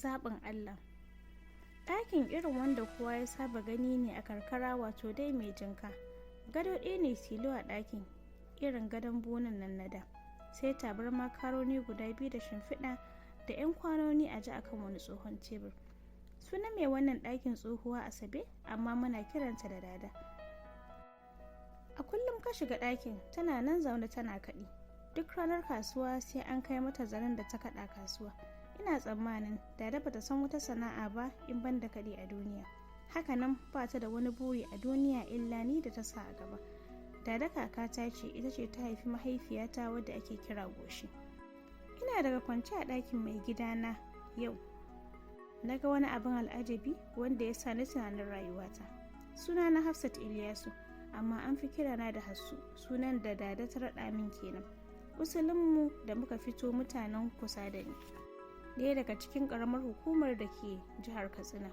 Zaɓin Allah. Ɗakin irin wanda kowa ya saba gani ne a karkara, wato dai mai jinka. Gado ɗaya ne tilo a ɗakin, irin gadon bonan nan na da. Sai tabarma karoni guda biyu da shimfiɗa da 'yan kwanoni a ji akan wani tsohon tebur. Sunan mai wannan ɗakin Tsohuwa Asabe, amma muna kiranta da Dada. A kullum ka shiga ɗakin, tana nan zaune tana kaɗi. Duk ranar kasuwa sai an kai mata zaren da ta kaɗa kasuwa. Ina tsammanin Dada bata san wata sana'a ba in ban da kaɗi a duniya. Hakanan ba ta da wani buri a duniya illa ni da ta sa a gaba. Dada kakata ce, ita ce ta haifi mahaifiyata wadda ake kira Goshi. Ina daga kwance a ɗakin mai gidana yau, na ga wani abin al'ajabi wanda ya sa ni tunanin rayuwata. Suna na Hafsat Iliyasu, amma an fi kirana da Hassu, sunan da Dada ta raɗa min kenan. Usulinmu da muka fito mutanen kusa da ni, ɗaya daga cikin ƙaramar hukumar da ke jihar Katsina.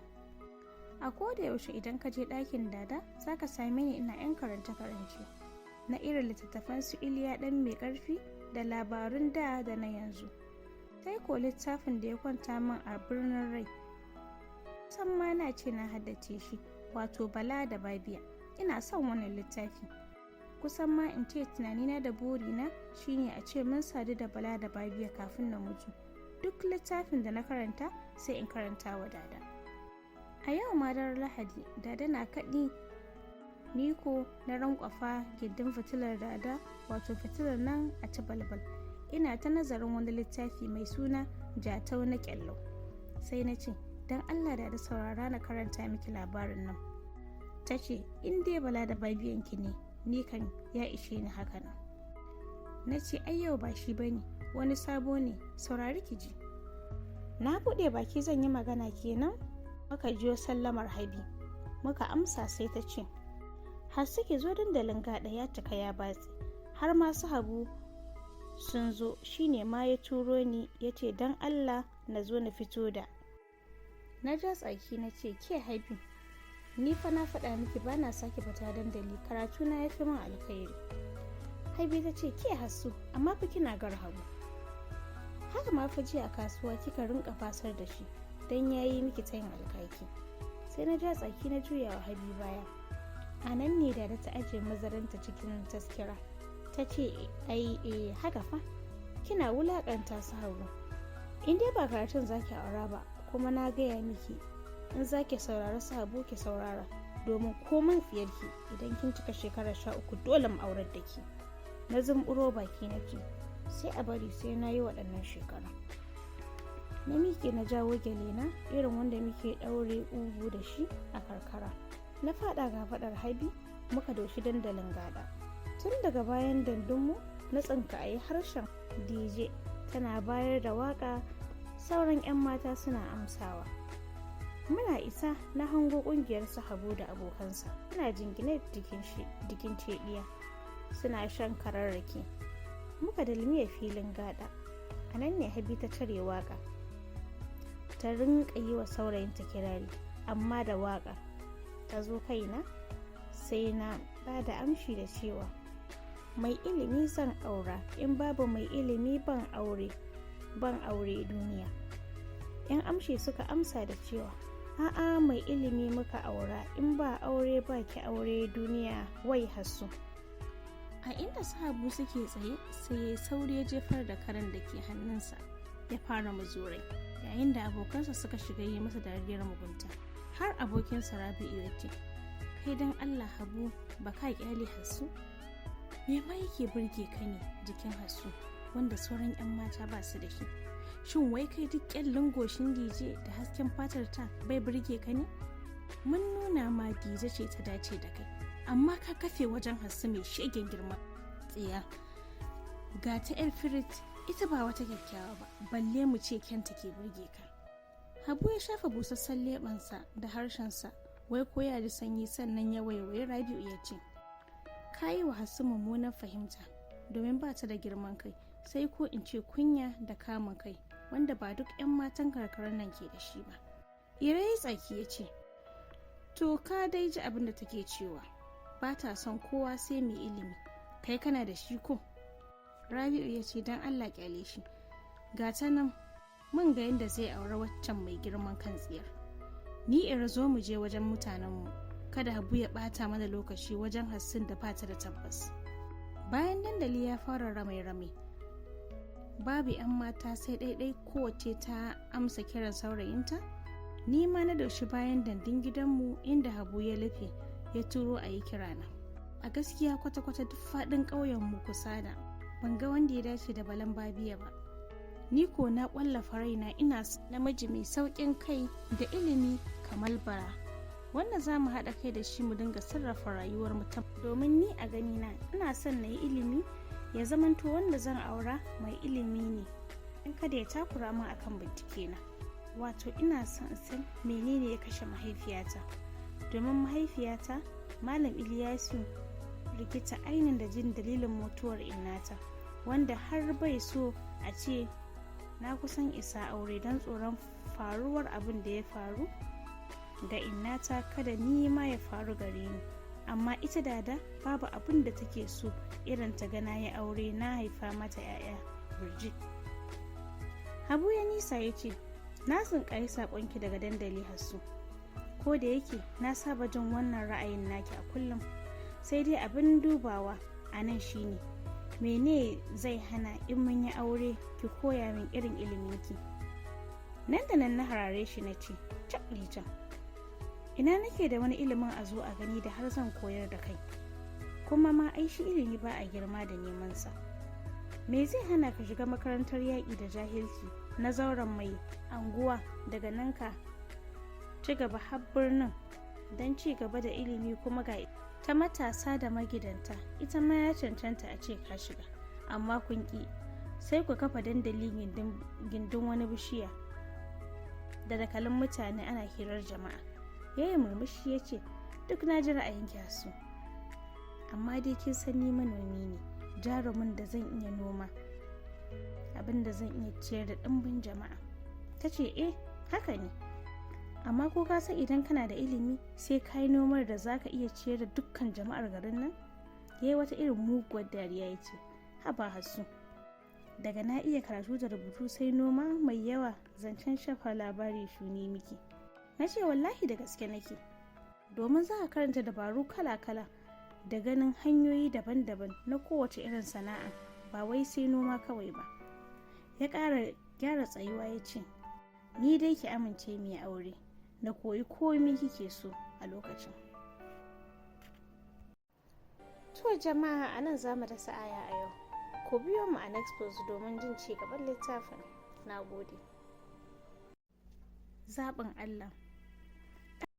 A koda yaushe idan ka je ɗakin Dada, za ka same ni ina 'yan karance-karance na irin littattafan su Iliya Ɗan Mai Ƙarfi da labarun da da na yanzu. Sai ko littafin da ya kwanta min a birnin rai, san ma na ce na haddace shi, wato Bala da Babiya. Ina son wannan littafi. Kusan ma in ce tunanina da burina shine a ce mun sadu da Bala da Babiya kafin na mutu. Duk littafin da na karanta, sai in karanta wa Dada. A yau ma daren Lahadi, Dada na kaɗi, ni ko na rankwafa gindin fitilar Dada, wato fitilar nan a ci balbal, ina ta nazarin wani littafi mai suna Jatau na Kyallau. Sai na ce, "Don Allah Dada, saurara na karanta miki labarin nan." Ta ce, "In dai Bala da Babiyanki ne, ni kan ya ishe ni haka nan." Na ce, "Ai yau ba shi bane, wani sabo ne, saurari ki ji." Na buɗe baki zan yi magana kenan, muka jiyo sallamar Habi. Muka amsa, sai ta ce, "Har suke zo, dandalin gaɗa ya cika ya batse, har masu Habu sun zo. Shine ma ya turo ni, ya ce don Allah na zo na fito da." Na ja tsaki na ce, "Ke Habi, ni fa na faɗa miki ba na sake fita dandali, karatu na ya fi min alkhairi." Habi ta ce, "Ke Hassu, amma fa kina gar Habu haka ma fa. Jiya a kasuwa kika rinka fasar da shi don ya yi miki tayin alkaki." Sai na ja tsaki na juya wa Habi baya. A nan ne da ta ajiye mazaranta cikin taskira, ta ce, "Ai eh, haka fa kina wulakanta su Habu. In dai ba karatun zaki aura ba, kuma na gaya miki, in zaki saurara su Habu ki saurara, domin komin tsiyarki, idan kin cika shekara 13, dole mu aurar da ki." Na zumburo baki na ce, "Sai a bari sai na yi waɗannan shekara." Na miƙe na jawo gyalena, irin wanda muke ɗaure ugu da shi a karkara, na faɗa ga faɗar Habi, muka doshi dandalin gada. Tun daga bayan dandunmu na tsinka a yi harshen DJ tana bayar da waka, sauran 'yan mata suna amsawa. Muna isa na hango kungiyar su Habu da abokansa suna jingine jikin cediya suna shan kararraki. Muka dalmiya filin gada. A nan ne Habi ta cire waka, ta rinka yi wa saurayinta kirari, amma da waka ta zo kaina, sai na ba da amshi da cewa, "Mai ilimi zan aura, in babu mai ilimi ban aure, ban aure duniya." Yan amshi suka amsa da cewa, "A'a, mai ilimi muka aura, in ba aure ba ki aure duniya, wai Hassu." A inda su Habu suke tsaye, sai ya sauri ya jefar da karen da ke hannunsa, ya fara muzurai, yayin da abokansa suka shiga yi masa dariyar mugunta. Har abokinsa Rabi'u ya ce, "Kai, dan Allah Habu, ba ka kyale Hassu? Me ma yake burge ka ne jikin Hassu wanda sauran 'yan mata ba su da shi? Shin wai kai duk kyallin goshin Dije da hasken fatar ta bai burge ka ne? Mun nuna ma Dije ce ta dace da kai, amma ka kafe wajen Hassu mai shegen girma tsiya. Ga ta yar firit, ita ba wata kyakkyawa ba, balle mu ce kyanta ke burge ka." Habu ya shafa busassun leɓensa da harshensa, wai ko ya ji sanyi, sannan ya waiwayi Rabi'u ya ce, "Ka yi wa Hassu mummunan fahimta, domin ba ta da girman kai, sai ko in ce kunya da kamun kai, wanda ba duk 'yan matan karkarar nan ke da shi ba." Ire ya tsaki ya ce, "To, ka dai ji abin da take cewa, ba ta son kowa sai mai ilimi. Kai kana da shi ko?" Rabi'u ya ce, "Don Allah kyale shi, ga ta nan." Mun ga yadda zai aure waccan mai girman kan tsiyar. Ni ira zo mu je wajen mutanenmu, kada Habu ya ɓata mana lokaci wajen Hassin da bata da tabbas. Bayan dandali ya fara ramai-ramai, babu 'yan mata sai ɗaiɗai, kowace ta amsa kiran saurayinta. Ni ma na doshi bayan dandin gidanmu inda Habu ya lufe ya turo a yi kirana. A gaskiya kwata-kwata duk faɗin ƙauyenmu kusa da ban ga wanda ya dace da Balan Babiya ba. Ni ko na ƙwallafa raina ina namiji mai sauƙin kai da ilimi kamar Bara, wanda za mu haɗa kai da shi mu dinga sarrafa rayuwar mu, domin ni a ganina ina son na yi ilimi, ya zamanto wanda zan aura mai ilimi ne, in kada ya takura min akan bincike na. Wato ina son in san menene ya kashe mahaifiyata, domin mahaifiyata Malam Iliyasu rikita ainin da jin dalilin mutuwar innata, wanda har bai so a ce na kusan isa aure don tsoron faruwar abin da ya faru ga innata kada ni ma ya faru gare ni. Amma ita Dada babu abin da take so irin ta ga na yi aure na haifa mata 'ya'ya birjik. Habu ya nisa ya ce, "Na tsinkayi saƙonki daga dandali, Hassu. Ko da yake na saba jin wannan ra'ayin naki a kullum, sai dai abin dubawa a nan shine, mene zai hana in mun yi aure ki koya min irin iliminki?" Nan da nan na harare shi na ce, "Cap can, ina nake da wani ilimin a zo a gani da har zan koyar da kai? Kuma ma ai shi ilimi ba a girma da neman sa. Me zai hana ka shiga makarantar yaƙi da jahilci na zauren mai anguwa, daga nan ka ci gaba har birnin don ci gaba da ilimi? Kuma ga ta matasa da magidanta, ita ma ya cancanta a ce ka shiga, amma kun ƙi, sai ku kafa dandali gindin wani bishiya da dakalin mutane ana hirar jama'a." Ya yi murmushi ya ce, "Duk na ji ra'ayin su, amma dai kin san ni manomi ne jarumin da zan iya noma abin da zan iya ciyar da ɗimbin jama'a." Ta ce, "Eh, haka ne, amma ko ka san idan kana da ilimi sai ka yi nomar da za ka iya ciyar da dukkan jama'ar garin nan?" Ya yi wata irin muguwar dariya ya ce, "Haba Hassu, daga na iya karatu da rubutu sai noma mai yawa? Zancen shafa labari shuni miki." Na ce, "Wallahi da gaske nake, domin za ka karanta dabaru kala-kala da ganin hanyoyi daban-daban na kowace irin sana'a, ba wai sai noma kawai ba." Ya ƙara gyara tsayuwa ya ce, "Ni dai ki amince mu yi aure na koyi komi kike so a lokacin." To jama'a, a nan za mu dasa aya a yau. Ku biyo mu a next post domin jin ci gaban littafin. Na gode. Zaɓin Allah.